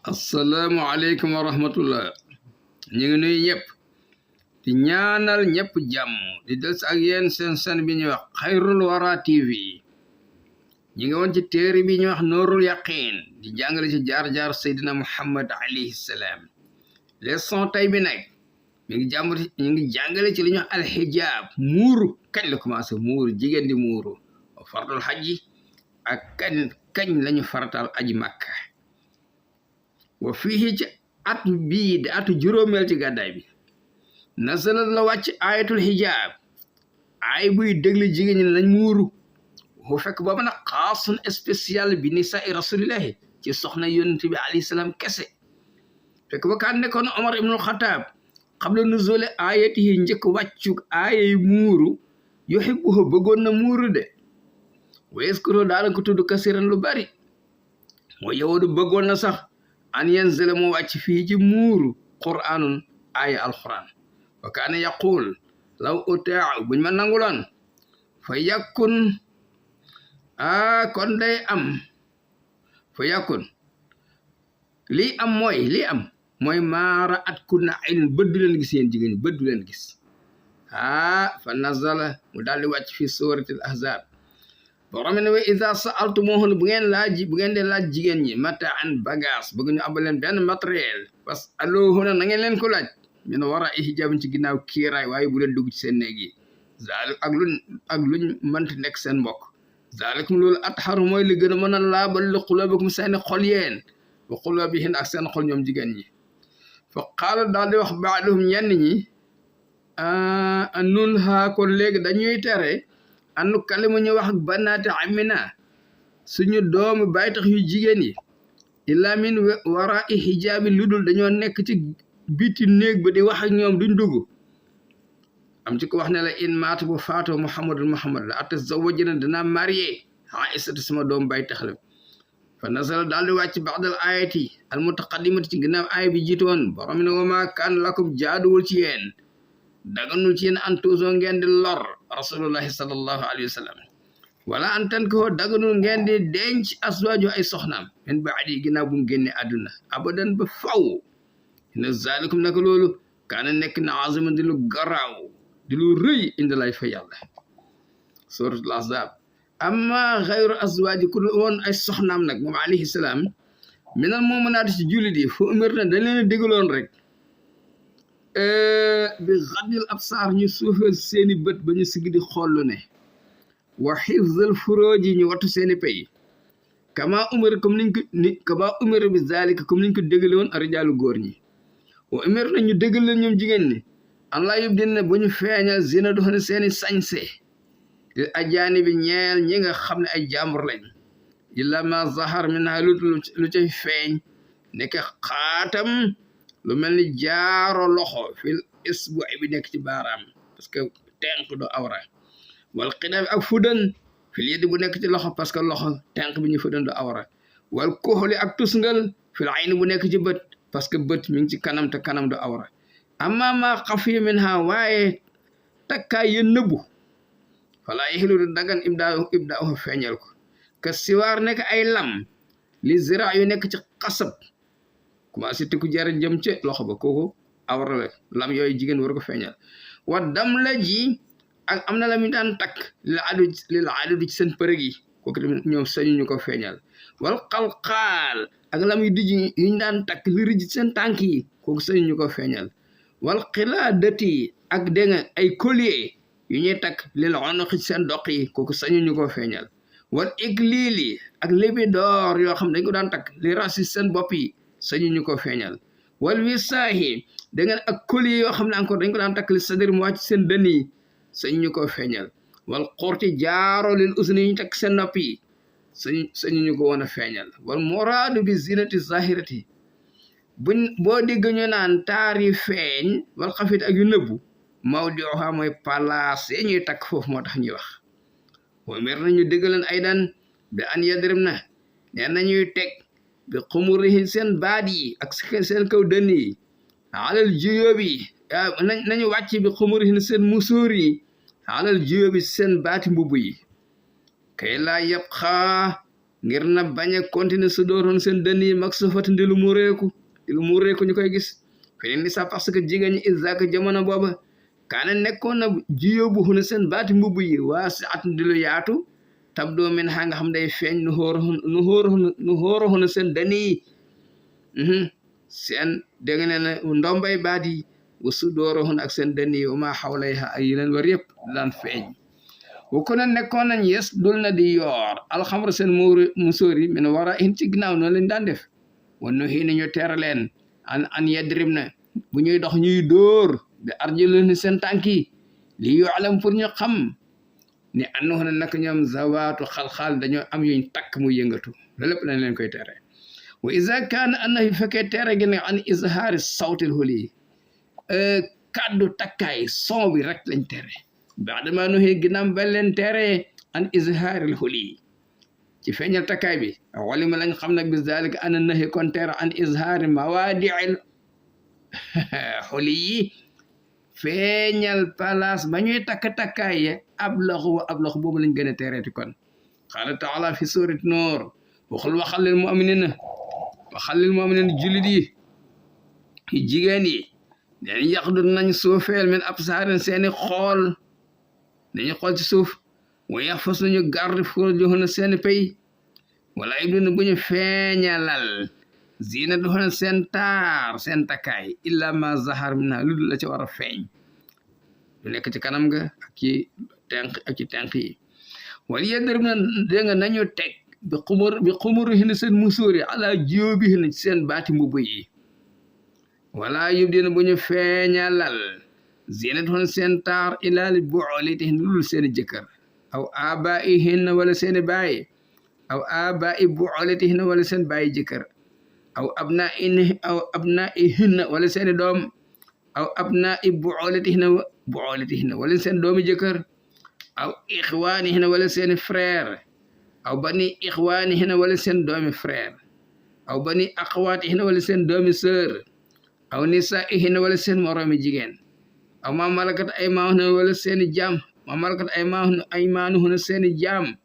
asalaamaaleykum wa rahmatullah ñu ngi nuyu ñëpp di ñaanal ñëpp jàmm di des ak yéen seen bi ñuy wax Xayrul Wara TV ñi ngi woon ci téere bi ñuy wax Nuurul Yaqiin di jàngale ci jaar-jaar Seydina Muhammad alayhi salaam leçon tey bi nag ñu ngi jàngale ci li ñuy wax alxijaab muuru kañ la commencé muuru jigéen di muuru fardul xajji ak kañ lañu faratal aji Makka wa fii ci at bii di atu juróomeel ci gàddaay bi nasalat la wàcc ayatul xijaab ay buy déglu jigéen ñi lañ muuru bu fekk boobu nag xaasun spécial bi nisaa rasulillahi ci soxna yonent bi alayhi salaam kese fekk ba kaan nekkoon Omar ibnul Xataab qabla nuzuli ayatihi njëkk wàccuk aayay muuru yuhibbuhu bëggoon na muuru de wa yaskuru daala ko tudd kasiran lu bari moo yowadu bëggoon na sax an yanzila mu wàcc fii ci muuru qur'aanun aaya alquran wa kaana yaqul law utaa buñ ma nanguloon fa yakun kon day am fa yakun lii am mooy maara at ku na ayn bët du leen gis yéen jigéen ñi bët du leen gis fa nazala mu daal di wàcc fii suratil ahzab borom ne wa iza sa'altumuhunna bu ngeen de laaj jigéen ñi mataan bagage bëgg ñu abal leen benn matériel parce que allohuna na ngeen leen ko laaj min wara hijabin ci ginnaaw kiiraay waaye bu leen dugg ci seen néeg yi zalik ak luñ mënti nekk seen mbokk zalikum loolu atharu mooy li gën a mën a laabal li qulubikum seeni xol yeen wa qulubihin ak seen xol ñoom jigéen ñi fa qaala daal di wax baaduhum ñenn ñi nun haa kon léegi dañuy tere annu kalima ñu wax ak banaati amina suñu doomu bay tax yu jigéen yi illa min wara i hijaabi lu dul dañoo nekk ci biti néeg ba di wax ak ñoom duñ dugg am ci ko wax ne la in maata bu faatoo muhammad la atazawwajna dana marié aïsatu sama doomu bay tax la fa nasala daal di wàcc ba'dal ayati al mutaqaddimati ci ginnaaw aaya bi jiitoon borom ne wa maa kaan lakum jaaduwul ci yéen daganul ci yéen an tuusoo ngeen di lor rasulullahi sallallahu alayhi wa sallam wala an tankihoo daganul ngeen di denc aswaaju ay soxnaam min ba'di ginnaaw bu mu génne àdduna abadan ba faw inna zalikum naka loolu kaana nekk na aziman di lu garaaw di lu rëy indi lay fa yàlla suratul ahzab amma xayru azwaaji ku woon ay soxnaam nag moom alayhi salaam minal mu'minaati ci jullit yi fu umir na dañ leen a dégaloon rek bi xaddil absaar ñu suufeel seeni bët ba ñu sigi di xool ne wa xifzal furuuji ñu wattu seeni pay kama umir bi zalika comme niñ ko dégale woon arijaalu góor ñi wa umir na ñu dégal leen ñoom jigéen ñi an laa yubdinna bu ñu feeñal zina doxone seeni sañse li ajaani bi ñeel ñi nga xam ne ay jàmbur lañ illa ma zahar minha lu cay feeñ nekk xaatam lu mel ni jaaro loxo fil isbu bi nekk ci baaraam parce que tenq do awra wal xidaam ak fudan fil yedi bu nekk ci loxo parce que loxo tenq bi ñu fudan do awra wal kuxli ak tusngal fil ayni bu nekk ci bët parce que bët mi ngi ci kanam te kanam do awra amma ma xafi minha waaye takkaay ya nëbbu fala yaxilu du dagan ibdaahu feeñal ko ka siwaar nekk ay lam li zira yu nekk ci xasab commencé te ku jara jëm ci loxo ba kooku awra la lam yooyu jigéen war ko feeñal wa dam la ji ak am na la mi daan takk li la adu ci seen përëg yi kooku tamit ñoom sañu ñu ko feeñal wal xalxaal ak lam yu dijj yuñ daan takk li rëj seen tànk yi kooku sañu ñu ko feeñal wal xilaadati ak dégg nga ay collier yu ñuy takk li la onoxi ci seen doq yi kooku sañu ñu ko feeñal wal igliili ak lébi door yoo xam dañ ko daan takk li rasi seen bopp yi sañu ñu ko feeñal wal wisaahi da ngeen ak collier yoo xam ne encore dañ ko daan takk li sadir mu wàcc seen dënn yi sañu ñu ko feeñal wal xurti jaaro lil usni ñu takk seen nopp yi sañu ñu ko woon a feeñal wal moraadu bi zinati zahirati boo dégg ñu naan taari feeñ wal xafit ak yu nëbbu mawdiuha mooy place yi ñuy takk foofu moo tax ñuy wax wa mer nañu déggaleen ay daan bi an yadrim na nee nañuy teg bi xumurihin seen baat yi ak seen kaw dënn yi alal juyóo bi nañu wàcc bi xumurihin seen musóor yi alal juyóo bi seen baati mbubb yi kay laa yëpp xaa ngir na bañ a continuer su dooroon seen dënn yi mag sufati di lu mureeku ñu koy gis feneen ni sax parce que jigéen ñi isaka jamono booba kaana nekkoon na jiyoo bu xuna seen baati mbubb yi waa si at di lu yaatu tab doo men xa nga xam day feeñ nu xóoroxuna seen dënn yi seen dégg ne na ndombay baat yi wa su dooroxun ak seen dënn yi wama xawlayha ak yi leen war yëpp daan feeñ wa ko na nekkoon nañ yes dul na di yoor alxamra seen musóor yi men war a in ci ginnaaw noonu lañ daan def wan nu xii ñu teera leen an yedrib na bu ñuy dox ñuy dóor bi arjulihim seen tànk yi li yu'lam pour ñu xam ni annahunna nak ñoom zawaatu xalxaal dañoo am yuñ takk mu yëngatu loolu lépp lañ leen koy tere wa iza kaana annahu fekkee tere gi ne an izhaari sawtil huli kaddu takkaay son bi rek lañ tere baadama nuhi ginnaaw ba leen tere an izhaaril huli ci feeñal takkaay bi walima lañ xam nag bi zalika ana nahi kon tere an izhaari mawaadi'il huli yi feeñal place ba ñuy takkaay ya ablaxu boobu lañ gën a tereeti kon qaala taala fi suurati Nuur waxal lil mu'miniina jullit yi jigéen yi dañ yaxdu nañ suufeel min absaarin seeni xool nañu xool ci suuf wa yaxfas nañu garde furujahunna seeni pay wala yubdina bu ñu feeñalal ziinatahunna seen taar seen takkaay illa ma zahar minha lu dul la ca war a feeñ lu nekk ci kanam ga ak ci tenq yi wala yadribna dégg nga nañu teg bi xumurihinna seen musuur yi ala jiyoobihinna ci seen baati mbubb yi wala yubdina bu ñu feeñalal ziinatahunna seen taar illa li bu'ulatihinna lu dul seeni jëkkër aw abaihinna wala seeni baay aw abai bu'ulatihinna wala seen baay jëkkër aw abnaihinna wala seeni doom aw abnai bu'ulatihinna wala seen doomi jëkkër aw ixwaanihinna wala seeni frère aw bani ixwaanihinna wala seen doomi frère aw bani aqwaatihinna wala seen doomi sœur aw nisaihinna wala seen moroomi jigéen aw ma malakat aymaanuhunna wala seeni jaam seeni jaam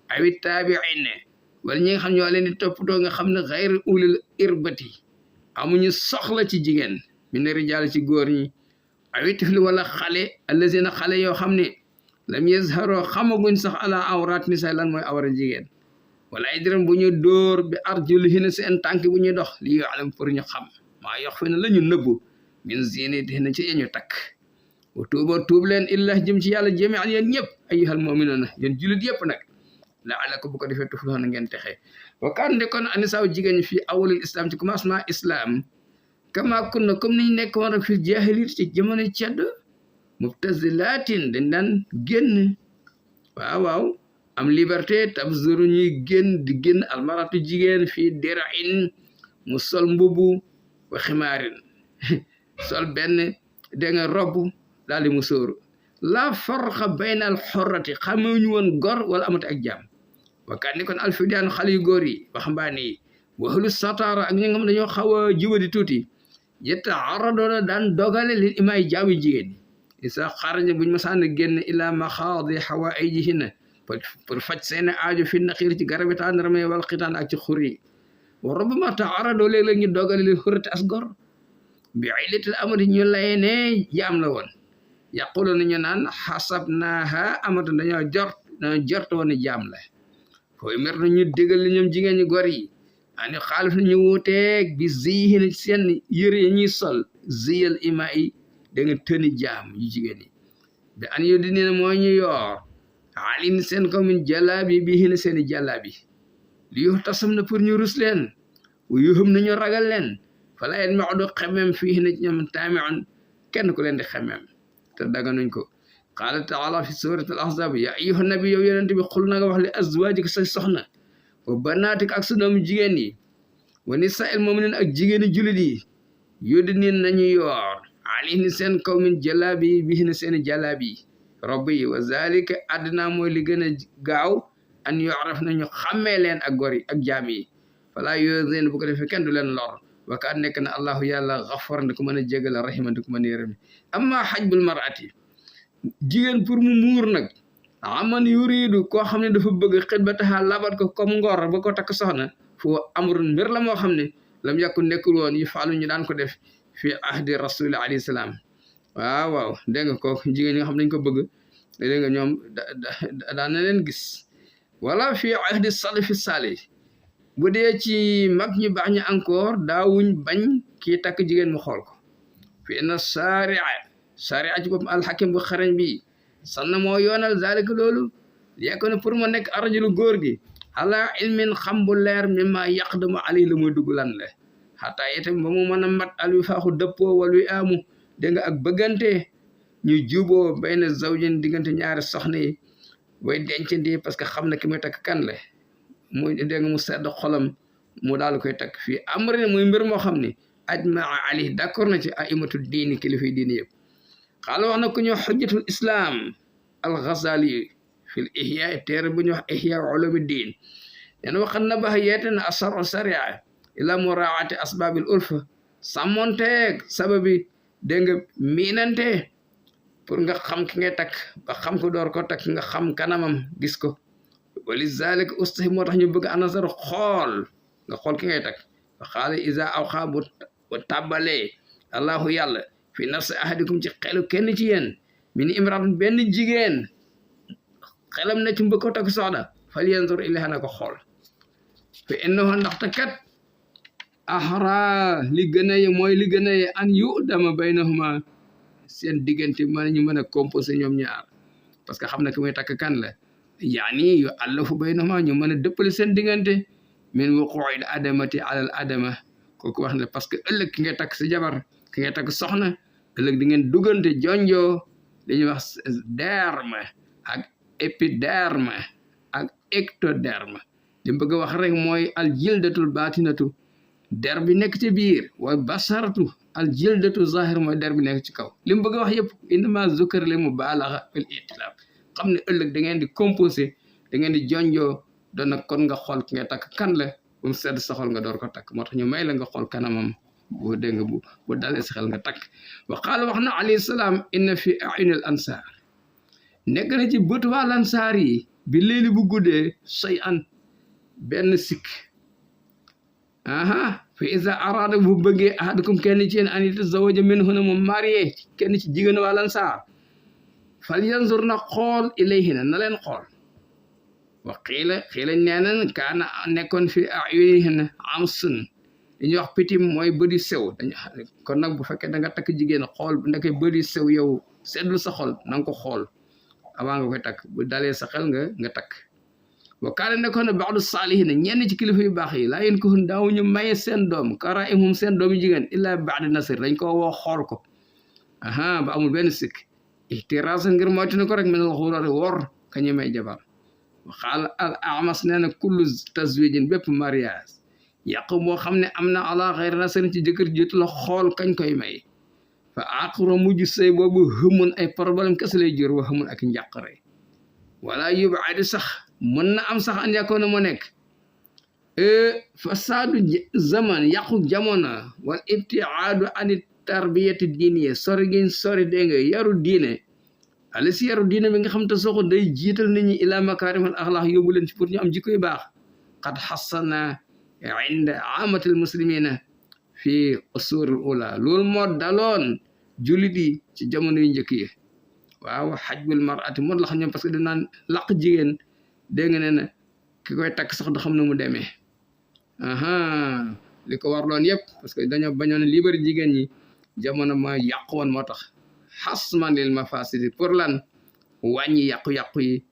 awit taabi'in wala ñi nga xam ñoo leen di toppatoo nga xam ne xayr ulil irbati amuñu soxla ci jigéen min rijaal ci góor ñi awit tifli wala xale allazina xale yoo xam ne lam yazharoo xamaguñ sax ala awraat nisa lan mooy awra jigéen wala idram bu ñu dóor bi arjulihinna seen tànk bu ñuy dox li ya'lam pour ñu xam maa yox fi ne la ñu nëbbu min zinatihinna ci yeñu takk wa tuub leen illah jëm ci yàlla jami'an yéen ñëpp ayyuhal mu'minuuna yéen julit yëpp nag la'allakum bu ko defee tuflihuna ngeen texe wa kaan de kon anisaaw jigéen ñi fii awalul islam ci commencement islam kama kunna comme niñ nekk woon rek fi jaahiliya ci jamono cedd mubtazilaatin dañ daan génn waaw am liberté tabzuru ñuy génn almaratu jigéen fii dir'in mu sol mbubu wa ximaarin sol benn dégg nga robb daal di mu sóoru la farqa bayna al xorrati xamuñu woon gor wala amati ak jaam wakat ni kon alfidiyaanu xale yu góor yi waxambaane yi waxlu satara ak ñi nga xam dañoo xaw a jubadi tuuti yetta aradoona daan dogale lil imaay jaam yu jigéen ñi isa xaraja buñ masaan génn ila maxaadi xawaa'ijihinna pour faj seen aajo fi naxiir ci garabi tàndarma wal xitaan ak ci xur yi wa rubbama ta'arradu léeg-léeg ñu dogale lil xurrati as gor bi illatil amati ñu lay ne jaam la woon yaqulu nañu naan xasabnaaha amatu dañoo jort woon jaam la fooy mer na ñu digal li ñoom jigéen ñi gor yi ani xaalif na ñu wuuteeg bi zihin seen yëre yi ñuy sol ziyal ima yi da nga tëni jaam yu jigéen yi bi an yu di neen moo ñu yoor alin seen ko min jàllaabi bi hina seeni jàllaabi li yu tasam na pour ñu rus leen wu yuhum nañu ragal leen fala yet maxdu xemem fii hina ñoom taamiun kenn ku leen di xemem te daganuñ ko qaala taala fi surati al ahzab ya ayyuha nabi yow yonente bi xul na nga wax li azwaajika sa soxna wa banaatik ak sa doomu jigéen yi wa nisaa'il mu'miniin ak jigéeni julit yi yudnin nañu yoor alayhi seen kaw min jalaabi bi hina seeni jalaabi robb yi wa zalika adna mooy li gën a gaaw an yu'raf nañu xàmmee leen ak gor yi ak jaam yi fala yuzin bu ko defee kenn du leen lor wa ka nekk na allahu yàlla gafaran di ko mën a jégal rahiman di ko mën a yërëm amma hajbul mar'ati jigéen pour mu muur nag aman yuridu koo xam ne dafa bëgg xidbataha labat ko comme ngor ba ko takk soxna foo amrun mbir la moo xam ne lam yàkku nekkul woon yu faalu ñu daan ko def fii ahdi rasuli alayhi salaam waaw dégg nga kooku jigéen ñi nga xam ne dañ ko bëgg dégg nga ñoom daan na leen gis wala fii ahdi salafi salih bu dee ci mag ñu baax ñi encore daawuñ bañ kii takk jigéen mu xool ko fi na sharia ci boppam alxakim bu xarañ bi sanna moo yoonal zalika loolu yekko ne pour mu nekk arajulu góor gi ala ilmin xam bu leer mimma yaqdamu alay la muy dugg lan la xataa itam ba mu mën a mat alwi faaxu dëppoo wala wi amu dégg nga ak bëggante ñu juboo bayna zawjin diggante ñaari soxna yi way dencandi parce que xam na ki muy takk kan la mu dégg nga mu sedd xolam mu daal koy takk fii amri muy mbir moo xam ne ajmaa ali d'accord na ci aimatu diini kilifay diini yëpp xaala wax na ku ñu xujjatul islam al-Ghazali fil ihya téere bu ñu wax ihya ulumi diin nen waxat na bax yeete na asharu sharia ila muraati asbabil ulfa sàmmonteeg sababi dégg nga miinante pour nga xam ki ngay takk ba xam ko door ko takk nga xam kanamam gis ko wali zalik ustahi moo tax ñu bëgg anasar xool nga xool ki ngay takk fa xaala isa aw xaa bu tàbbalee allahu yàlla fi nafsi ahadikum ci xelu kenn ci yéen mi ni imraatun benn jigéen xelam na ci mbëgg ko takk soxna fal yanzur ilayha na ko xool fa innahu ndaxte kat ahra li gën a ye mooy li gën a ye an yu dama baynahuma seen diggante mën ñu mën a composé ñoom ñaar parce que xam na ki muy takk kan la yaani yu allafu baynahuma ñu mën a dëppale seen diggante min wuquu'il adamati alal adama kooku wax ne parce que ëllëg ki nga takk sa jabar ki nga takk soxna ëllëg di ngeen duggante jonjoo li ñuy wax derme ak épiderme ak ectoderme li bëgg a wax rek mooy al jildatul baatinatu der bi nekk ci biir wa basaratu al jildatu zahir mooy der bi nekk ci kaw li mu bëgg a wax yëpp innama zukar li mu baalaxa fil itilaf xam ne ëllëg da ngeen di composé da ngeen di jonjoo doon nag kon nga xool ki nga takk kan la bu mu sedd sa xol nga door ko takk moo tax ñu may la nga xool kanamam boo dégg nga bu dalee sa xel nga takk wa qaala wax na alayhi salaam inna fi ayunil ansaar nekk na ci bët waa lansaar yi bi léegi bu guddee say an benn sikk aha fa iza arada bu bëggee ahadukum kenn ci yéen an yatazawaja minhunna mu marié kenn ci jigéen waa lansaar fal yanzur na xool ilayhinna na leen xool wa xiila nee na kaana nekkoon fi ayunihinna amsun li ñuy wax pitim mooy bëdi sew dañ kon nag bu fekkee da nga takk jigéen xool bu nekkee bëdi sew yow seetlu sa xol na nga ko xool avant nga koy takk bu dalee sa xel nga takk wa kaana nekkoon ne ba'du saalihiina ñenn ci kilifa yu baax yi laa yéen ko daawuñu maye seen doom karaa'imhum seen doomu jigéen illaa ba'da nasr dañ ko woo xool ko aha ba amul benn sikk ihtiraasan ngir moytu ko rek minal xuruuri wor ka ñu may jabar wa qaala al A'mash nee na kullu tazwijin bépp mariage yàq moo xam ne am na ala xayri nasrin ci jëkkër jiitu la xool kañ koy may fa aqro mujj sëy boobu xamun ay problème kese lay jur wa xamun ak njàqare wala yub'adu sax mën na am sax an yakuna mu nekk fasaadu zaman yàqu jamono wal ibtiaadu ani tarbiyati diiniya sori giñ sori dégg nga yaru diine ali si yaru diine bi nga xam te soxo day jiital nit ñi ila makaarimal axlaaq yóbbu leen ci pour ñu am jikko yu baax qad xassana inda amatil muslimina fi usurul ula loolu moo daloon jullit yi ci jamono yu njëkk yi waaw xajbul mar'ati moo la xam ñoom parce que dinaan laq jigéen dégg nga ne na ki koy takk sax du xam ne mu demee aha li ko warloon yëpp parce que dañoo bañoon libéré jigéen ñi jamono ma yàqu woon moo tax xasman lil mafasidi pour lan wàññi yàqu-yàqu yi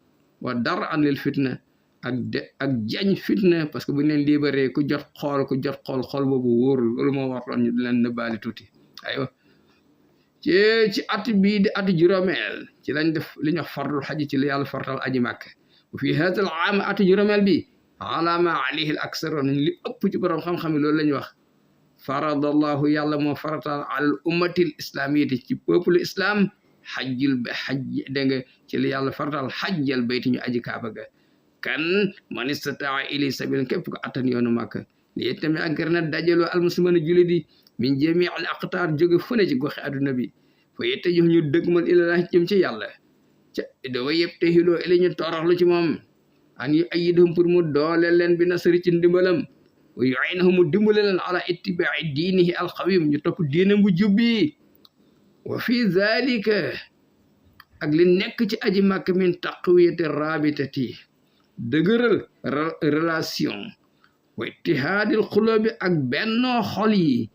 wa dar an lil fitna ak jañ fitna parce que bu ñu leen libéré ku jot xool boobu wóorul loolu moo warloon ñu di leen nëbbaali tuuti aywa ci at bii di ati juróomeel ci lañ def li ñu wax fardul xaj ci li yàlla fartal aji màkk fi hada al aam ati juróomeel bi ala ma alayhi al aksaroon li ëpp ci borom xam-xam yi loolu la ñu wax faradallahu yàlla moo faratal alal ummatil islamiyati ci peuple islam xajjul ba xaj dégg nga ci li yàlla faratal xajjal bayti ñu aji kaaba ga kan man istataa ilay sabil képp ko attan yoonu màkk li tamit ak gër na dajaloo almuslimana jullit yi min jami al aqtaar jóge fu ne ci goxi adduna bi fa yette jox ñu dëgmal ilalah jëm ci yàlla ca dawa yëpp te xiloo ili ñu toroxlu ci moom an yu ayidahum pour mu dooleel leen bi nasari ci ndimbalam wa yu'inahum mu dimbale leen ala ittibaai diinihi alqawim ñu topp diine bu jubbi wa fi zalika ak li nekk ci aji màkk min taqwiyati rabitati dëgëral relation wa ittihaadil xuloobi ak bennoo xol yi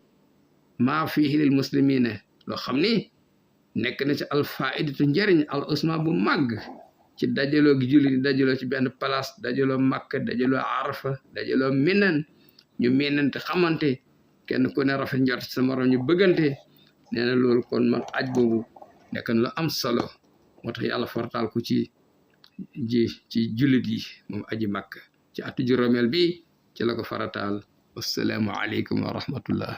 maa fiihi lil muslimina loo xam ni nekk na ci alfaidatu njëriñ al usma bu màgg ci dajaloo gi julli di dajaloo ci benn place dajaloo màkk dajaloo arafa dajaloo minan ñu miinante xamante kenn ku ne rafet njort ci sa morom ñu bëggante nee na loolu kon man aj boobu nekk na lu am solo moo tax yàlla fartaal ko ci jullit yi moom aji màkk ci atu juróomeel bi ci la ko farataal wassalaamu aleykum wa rahmatullah